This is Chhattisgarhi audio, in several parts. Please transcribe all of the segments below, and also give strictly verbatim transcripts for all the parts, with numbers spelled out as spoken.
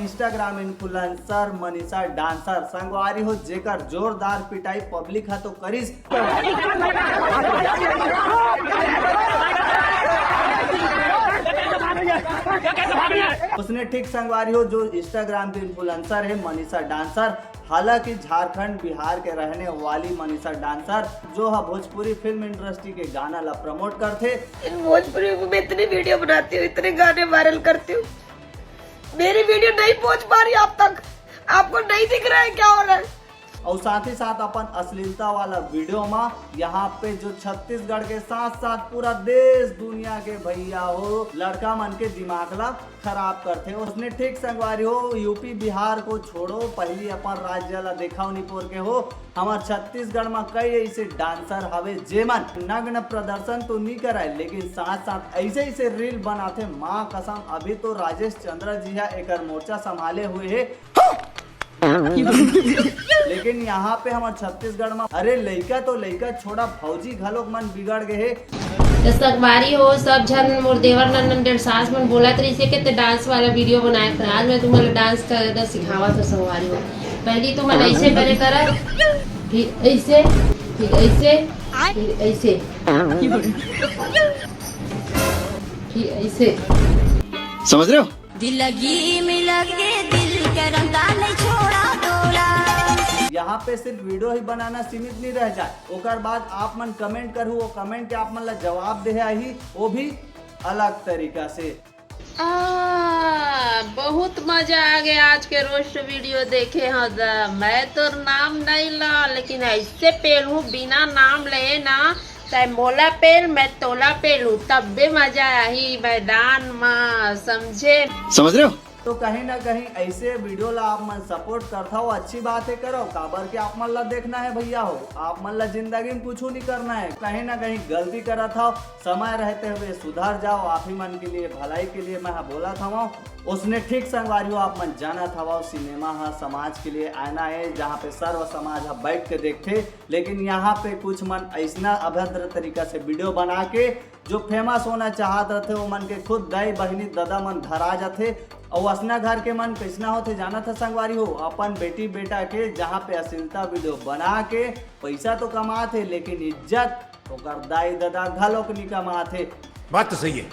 Instagram influencer मनीषा डांसर संगवारी हो, जेकर जोरदार पिटाई पब्लिक ह तो करिस। उसने ठीक संगवारी हो, जो Instagram के इन्फ्लुएंसर है मनीषा डांसर, हालांकि झारखंड बिहार के रहने वाली मनीषा डांसर, जो ह भोजपुरी फिल्म इंडस्ट्री के गाना ला प्रमोट करथे। इन भोजपुरी में इतनी वीडियो बनाती हूँ, इतने गाने वायरल करती हूँ, मेरी वीडियो नहीं पहुंच पा रही आप तक। आपको नहीं दिख रहा है क्या हो रहा है? और साथ ही साथ अपन अश्लीलता वाला वीडियो में यहाँ पे जो छत्तीसगढ़ के साथ साथ पूरा देश दुनिया के भैया हो लड़का मन के दिमाग ला खराब करथे। उसने ठीक संगवारी हो, यूपी बिहार को छोड़ो, पहली अपन राज्य ला देखा निपोर के हो। हमर छत्तीसगढ़ में कई ऐसे डांसर हवे जेमन नग्न प्रदर्शन तो नहीं कराए, लेकिन साथ साथ ऐसे ऐसे रील बनाथे, माँ कसम। अभी तो राजेश चंद्र जी हा एकर मोर्चा संभाले हुए है। लेकिन यहाँ पे हमर छत्तीसगढ़ में, अरे लइका तो लइका छोड़ा, भौजी घलोक मन बिगड़ गए हे। तो संगवारी हो, सब झन मोर देवर नंदन डेढ़ सास मन बोलत रहिसे के ते डांस वाला वीडियो बनाए कर। आज मैं तुम्हारा डांस करना सिखावत हो संगवारी हो। पहली तुम ऐसे करे करा, फिर ऐसे, फिर ऐसे, फिर ऐसे, फिर ऐसे। समझ रहे हो? दिलगी मिलगे दिल के रंदा नहीं छोड़ा तोला। यहाँ पे सिर्फ वीडियो ही बनाना सीमित नहीं रह जाए, ओकर बाद आप मन कमेंट करहु, वो कमेंट के आप मन ला जवाब दे आही, वो भी अलग तरीका से। आ, बहुत मजा आ गया आज के रोस्ट वीडियो देखे हो दा। मैं तो नाम नहीं ला, लेकिन ऐसे पेलहूँ बिना नाम ले ना, चाहे मोला पेल, मैं तोला पेलहूँ, तब्बे मजा आही मैदान में, समझे? समझ रहे हो? तो कहीं ना कहीं ऐसे वीडियो ला आप मन सपोर्ट करत हव, अच्छी बात है, करो, काबर के आप मन ला देखना है भैया हो, आप मन ला जिंदगी में कुछ नहीं करना है। कहीं ना कहीं गलती करत हव, समय रहते हुए सुधर जाओ, आप ही मन के लिए भलाई के लिए मैं हा बोलत हवं। उसने ठीक संगवारी हो, आप मन जानत हवव, सिनेमा हा समाज के लिए आईना है, जहाँ पे सर्व समाज हा बैठ के देखथे, लेकिन यहाँ पे कुछ मन ऐसना अभद्र तरीका से वीडियो बना के जो फेमस होना चाहत रथे, वो मन के खुद दाई बहिनी ददा मन धरा जाथे। और असना घर के मन कैसना होथे जानत ह संगवारी हो, अपन बेटी बेटा के जहाँ पे अश्लीलता वीडियो बना के पैसा तो कमात हे, लेकिन इज्जत ओकर दाई ददा घलोक नी कमात हे। बात तो सही है।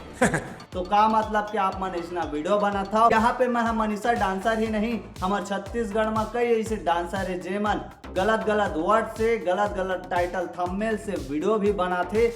तो का मतलब कि आप मन ऐसना वीडियो बनात हव? यहाँ पे मैं हम मनीषा डांसर ही नहीं, हमर छत्तीसगढ़ में कई ऐसे डांसर है जेमन गलत गलत वर्ड से, गलत गलत टाइटल थंबनेल से वीडियो भी बनाथे।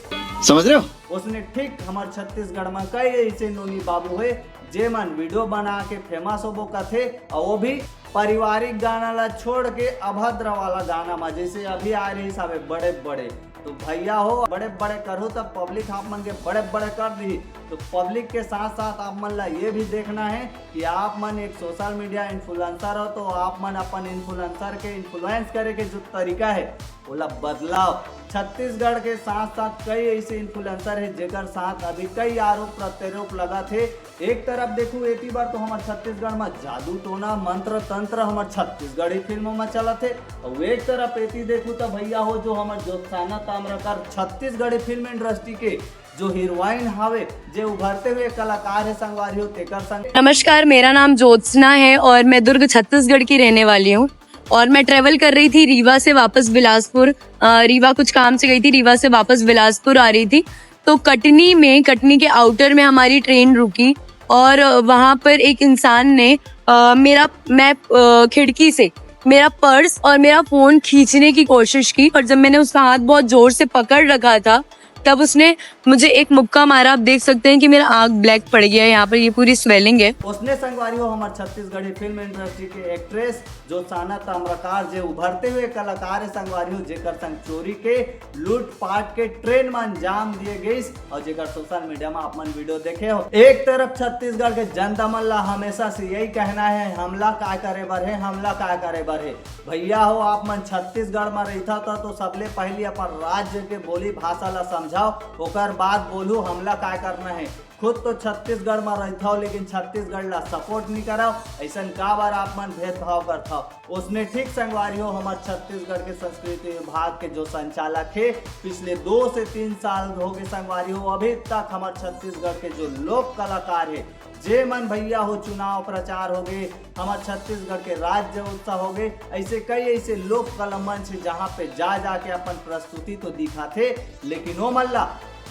समझ रहे हो? उसने ठीक हमर छत्तीसगढ़ में कई ऐसे नोनी बाबू है जेमन वीडियो बना के फेमस होबो कथे, और वो भी पारिवारिक गाना ला छोड़ के अभद्र वाला गाना में, जैसे अभी आ रही साबे बड़े बड़े, तो भैया हो बड़े बड़े करहु तब पब्लिक आप मन के बड़े बड़े कर दी। तो पब्लिक के साथ साथ आप मन ला ये भी देखना है कि आप मन एक सोशल मीडिया इन्फ्लुएंसर हो, तो आप मन अपन इन्फ्लुएंसर के इन्फ्लुएंस करे के जो तरीका है, ओला बदलाव। छत्तीसगढ़ के साथ साथ कई ऐसे इन्फ्लुएंसर है जेकर साथ अभी कई आरोप प्रत्यारोप लगत हे। एक तरफ देखू, एती बार तो हमर छत्तीसगढ़ में जादू टोना मंत्र तंत्र हमर छत्तीसगढ़ी फिल्मों में चलत हे, और एक तरफ एती देखू तो भैया हो, जो हमर ज्योत्साना ताम्रकार छत्तीसगढ़ी फिल्म इंडस्ट्री के जो हीरोइन हावे, जे उभरते हुए कलाकार है संगवारी हो, तेकर संग नमस्कार, मेरा नाम ज्योत्सना है और मैं दुर्ग छत्तीसगढ़ की रहने वाली हूँ। और मैं ट्रेवल कर रही थी रीवा से वापस बिलासपुर। अ, रीवा कुछ काम से गई थी, रीवा से वापस बिलासपुर आ रही थी, तो कटनी में, कटनी के आउटर में हमारी ट्रेन रुकी और वहाँ पर एक इंसान ने अ, मेरा मैं अ, खिड़की से मेरा पर्स और मेरा फोन खींचने की कोशिश की, और जब मैंने उसका हाथ बहुत जोर से पकड़ रखा था, तब उसने मुझे एक मुक्का मारा। आप देख सकते हैं कि मेरा आंख ब्लैक पड़ गया है, यहाँ पर ये पूरी स्वेलिंग है। उसने संगवारी हो हमर छत्तीसगढ़ी फिल्म इंडस्ट्री के एक्ट्रेस ज्योत्साना ताम्रकार, जे उभरते हुए कलाकार है संगवारी हो, जेकर संग चोरी के लूटपाट के ट्रेन में अंजाम दिए गईस और जेकर सोशल मीडिया में आप मन वीडियो देखे हो। एक तरफ छत्तीसगढ़ के जनता मन ला हमेशा से यही कहना है, हमला काय करे बर है, हमला काय करे बर है। भैया हो, आप मन छत्तीसगढ़ में रहिथा त तो सबले पहली अपन राज्य के बोली भाषा ला समझाओ, ओकर बाद बोलू हमला काय करना है। खुद तो छत्तीसगढ़ में रहिथव, लेकिन छत्तीसगढ़ ला सपोर्ट नहीं करव, ऐसन काबर आप मन भेदभाव करथव? उसने ठीक संगवारी हो, हमर छत्तीसगढ़ के संस्कृति विभाग के जो संचालक हे, पिछले दो से तीन साल हो गए संगवारी हो, अभी तक हमर छत्तीसगढ़ के जो लोक कलाकार हे, जे मन भैया हो चुनाव प्रचार हो गए, हमर छत्तीसगढ़ के राज्य उत्सव हो गए, ऐसे कई ऐसे लोक कला मंच हे जहाँ पे जा जाके अपन प्रस्तुति तो दिखाथे, लेकिन ओ मन ला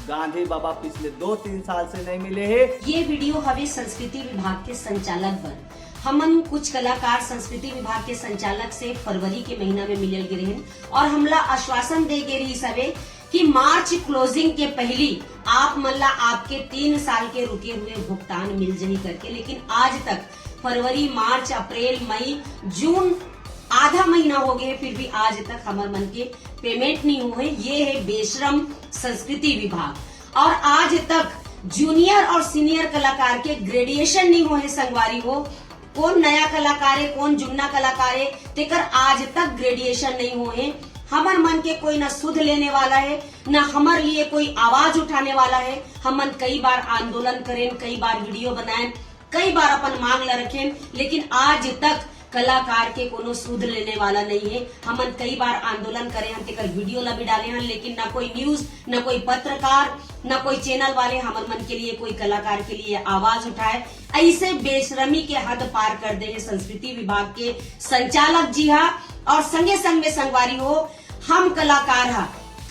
गांधी बाबा पिछले दो तीन साल से नहीं मिले हे। ये वीडियो हवे संस्कृति विभाग के संचालक बर। हमन कुछ कलाकार संस्कृति विभाग के संचालक से फरवरी के महीना में मिलल गे रहेन और हमला आश्वासन दे गे रहिस हवे कि मार्च क्लोजिंग के पहली आप मन ला आपके तीन साल के रुके हुए भुगतान मिल जही करके, लेकिन आज तक फरवरी, मार्च, अप्रैल, मई, जून, आधा महीना हो गए, फिर भी आज तक हमर मन के पेमेंट नहीं हुए। ये है बेशरम संस्कृति विभाग। और आज तक जूनियर और सीनियर कलाकार के ग्रेजुएशन नहीं हुए संगवारी हो। कौन नया कलाकार है, कौन जुन्ना कलाकार है, तेकर आज तक ग्रेजुएशन नहीं हुए। हमर मन के कोई ना सुध लेने वाला है, ना हमर लिए कोई आवाज उठाने वाला है। हमन कई बार आंदोलन करें, कई बार वीडियो बनाएं, कई बार अपन मांग ला रखें, लेकिन आज तक कलाकार के कोनो सुध लेने वाला नहीं है। हमन कई बार आंदोलन करे हन, तेकर वीडियो ला भी डाले हन, लेकिन ना कोई न्यूज, ना कोई पत्रकार, ना कोई चैनल वाले हमर मन के लिए, कोई कलाकार के लिए आवाज उठाए। ऐसे बेशरमी के हद पार कर दे हैं संस्कृति विभाग के संचालक जी हा। और संगे संग में संगवारी हो, हम कलाकार हा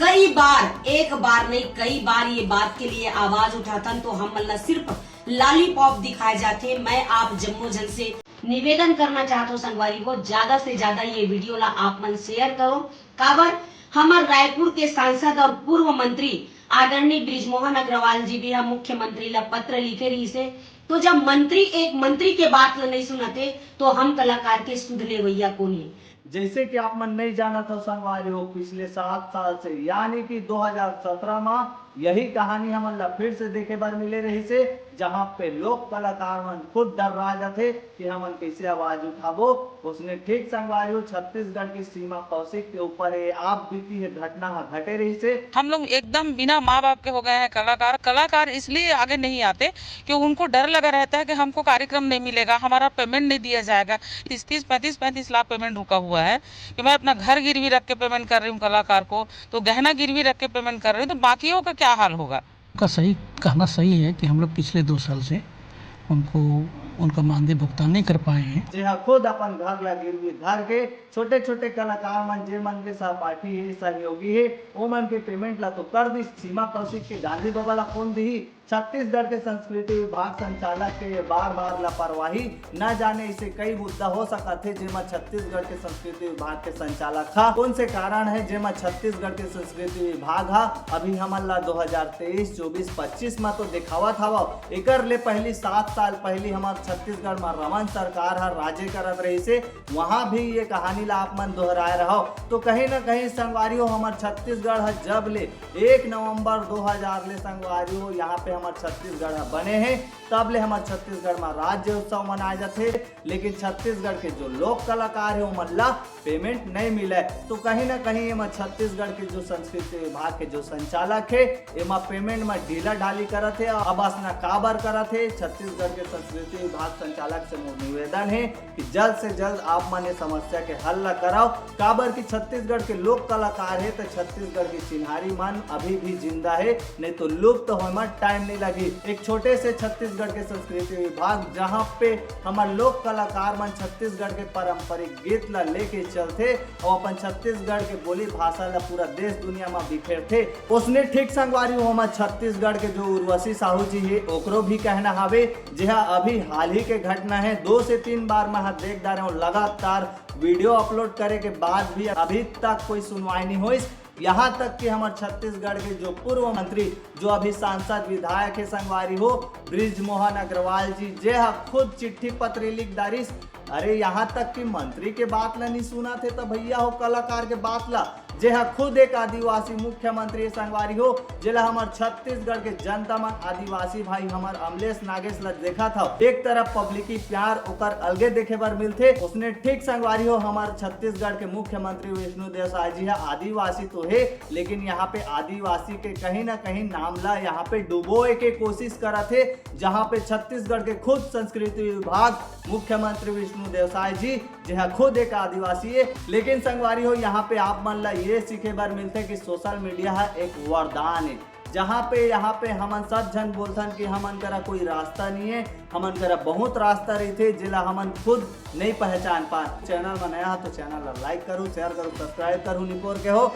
कई बार, एक बार नहीं, कई बार ये बात के लिए आवाज उठाथन, तो हम मन ला सिर्फ लॉलीपॉप दिखाए जाथे। मैं आप जम्मो झन से निवेदन करना चाहत हूँ संगवारी हो, ज्यादा से ज्यादा ये वीडियो ला आप मन शेयर करो। काबर हमर रायपुर के सांसद और पूर्व मंत्री आदरणीय बृजमोहन अग्रवाल जी भी हम मुख्यमंत्री ला पत्र लिखे रहिसे। तो जब मंत्री एक मंत्री के बात ला नहीं सुनते, तो हम कलाकार के सुध लेवैया कौन है? जैसे कि आप मन नहीं जानत हो संगवारी हो, पिछले सात साल से यानी कि दो हज़ार सत्रह में यही कहानी हमन ला फिर से देखे बर मिले रहिसे, जहाँ पे लोक कलाकार मन खुद डर्रा जाथे कि हमन कैसे आवाज उठाबो। उसने ठीक संगवारी हो, छत्तीसगढ़ की सीमा कौशिक के ऊपर ये आप बीती है घटना हा घटे रहिसे। हम लोग एकदम बिना माँ बाप के हो गए हैं कलाकार। कलाकार इसलिए आगे नहीं आते कि उनको डर लगा रहता है कि हमको कार्यक्रम नहीं मिलेगा, हमारा पेमेंट नहीं दिया जाएगा। तीस तीस, पैंतीस पैंतीस लाख पेमेंट रुका हुआ है कि मैं अपना घर गिरवी रख के पेमेंट कर रही हूँ कलाकार को, तो गहना गिरवी रख के पेमेंट कर रही हूँ, तो बाकियों का क्या हाल होगा? का सही कहना सही है कि हम लोग पिछले दो साल से उनको उनका मानदेय भुगतान नहीं कर पाए हैं। जे हा खुद अपन घर ला गिरवी धर के छोटे छोटे कलाकार मन, जे मन के सहपाठी है, सहयोगी है, वो मन के पेमेंट ला तो कर दी। सीमा कौशिक के गांधी बाबा ला कौन दिही? छत्तीसगढ़ के संस्कृति विभाग संचालक के ये बार बार लापरवाही। न जाने इसे कई मुद्दा हो सकत हे, जेमा छत्तीसगढ़ के संस्कृति विभाग के संचालक हा कौन से कारण है, जेमा छत्तीसगढ़ के संस्कृति विभाग हा अभी हमन ला दो हज़ार तेईस, चौबीस, पच्चीस मा तो दिखावत हवव, एकर ले पहली सात साल पहली हमर छत्तीसगढ़ मा रमन सरकार हा राजे करत रहिसे, वहाँ भी ये कहानी ला आप मन दोहराए रहव। तो कहीं ना कहीं संगवारी हो, हमर छत्तीसगढ़ हा जब ले एक नवंबर दो हज़ार ले संगवारी हो, यहाँ पे हमर छत्तीसगढ़ हा बने हे, तब ले हमर छत्तीसगढ़ मा राज्य उत्सव मनाए जाथे। लेकिन छत्तीसगढ़ के जो लोक कलाकार हे, ओमन ला पेमेंट नहीं मिले। तो कहीं ना कहीं एमा छत्तीसगढ़ के जो संस्कृति विभाग के जो संचालक हे, एमा पेमेंट मा ढीला ढाली करत हे। अब असना काबर करत हे, छत्तीसगढ़ के संस्कृति विभाग संचालक से मोर निवेदन हे कि जल्द से जल्द आप मन ये समस्या के हल ला कराव। काबर कि छत्तीसगढ़ के लोक कलाकार हे, तो छत्तीसगढ़ की चिन्हारी मन अभी भी जिंदा हे, नहीं तो लुप्त होए मा टाइम नहीं लगी। एक छोटे से छत्तीसगढ़ के संस्कृति विभाग, जहाँ पे हमर लोक कलाकार मन छत्तीसगढ़ के पारंपरिक गीत ला लेके चलथे और अपन छत्तीसगढ़ के बोली भाषा ला पूरा देश दुनिया मा बिखेरथे। उसने ठीक संगवारी हो, हमर छत्तीसगढ़ के जो उर्वशी साहू जी हे, ओकरो भी कहना हावे, जेहा अभी हाल ही के घटना हे, दो से तीन बार मैं हा देख डारे हूँ, लगातार वीडियो अपलोड करे के बाद भी अभी तक कोई सुनवाई नहीं होइस। यहाँ तक कि हमर छत्तीसगढ़ के जो पूर्व मंत्री, जो अभी सांसद विधायक हे संगवारी हो, बृजमोहन अग्रवाल जी, जे हा खुद चिट्ठी पत्री लिख डारिस। अरे, यहाँ तक कि मंत्री के बात ला नहीं सुनत हे, तो भैया हो कलाकार के बात ला, जे हा खुद एक आदिवासी मुख्यमंत्री हे संगवारी हो, जेला हमर छत्तीसगढ़ के जनता मन, आदिवासी भाई हमर अमलेश नागेश ला देखत हव, एक तरफ पब्लिकी प्यार ओकर अलगे देखे बर मिलथे, उसने ठीक संगवारी हो, हमर छत्तीसगढ़ के मुख्यमंत्री विष्णु देव साय जी हा आदिवासी तो हे, लेकिन यहाँ पे आदिवासी के कहीं ना कहीं नाम ला यहाँ पे डुबोए के कोशिश करत हे, जहाँ पे छत्तीसगढ़ के खुद संस्कृति विभाग, मुख्यमंत्री विष्णु देव साय जी, जे हा खुद एक आदिवासी हे। लेकिन संगवारी हो, यहाँ पे आप मन ला ये सीखे बर मिलथे कि सोशल मीडिया हा एक वरदान हे। जहाँ पे यहाँ पे हमन सब झन बोलथन कि हमन करा कोई रास्ता नहीं है, हमन करा बहुत रास्ता रहिथे, जेला हमन खुद नहीं पहचान पान। चैनल में नया हो तो चैनल ला लाइक करू, शेयर करू, सब्सक्राइब करू निपोर के हो।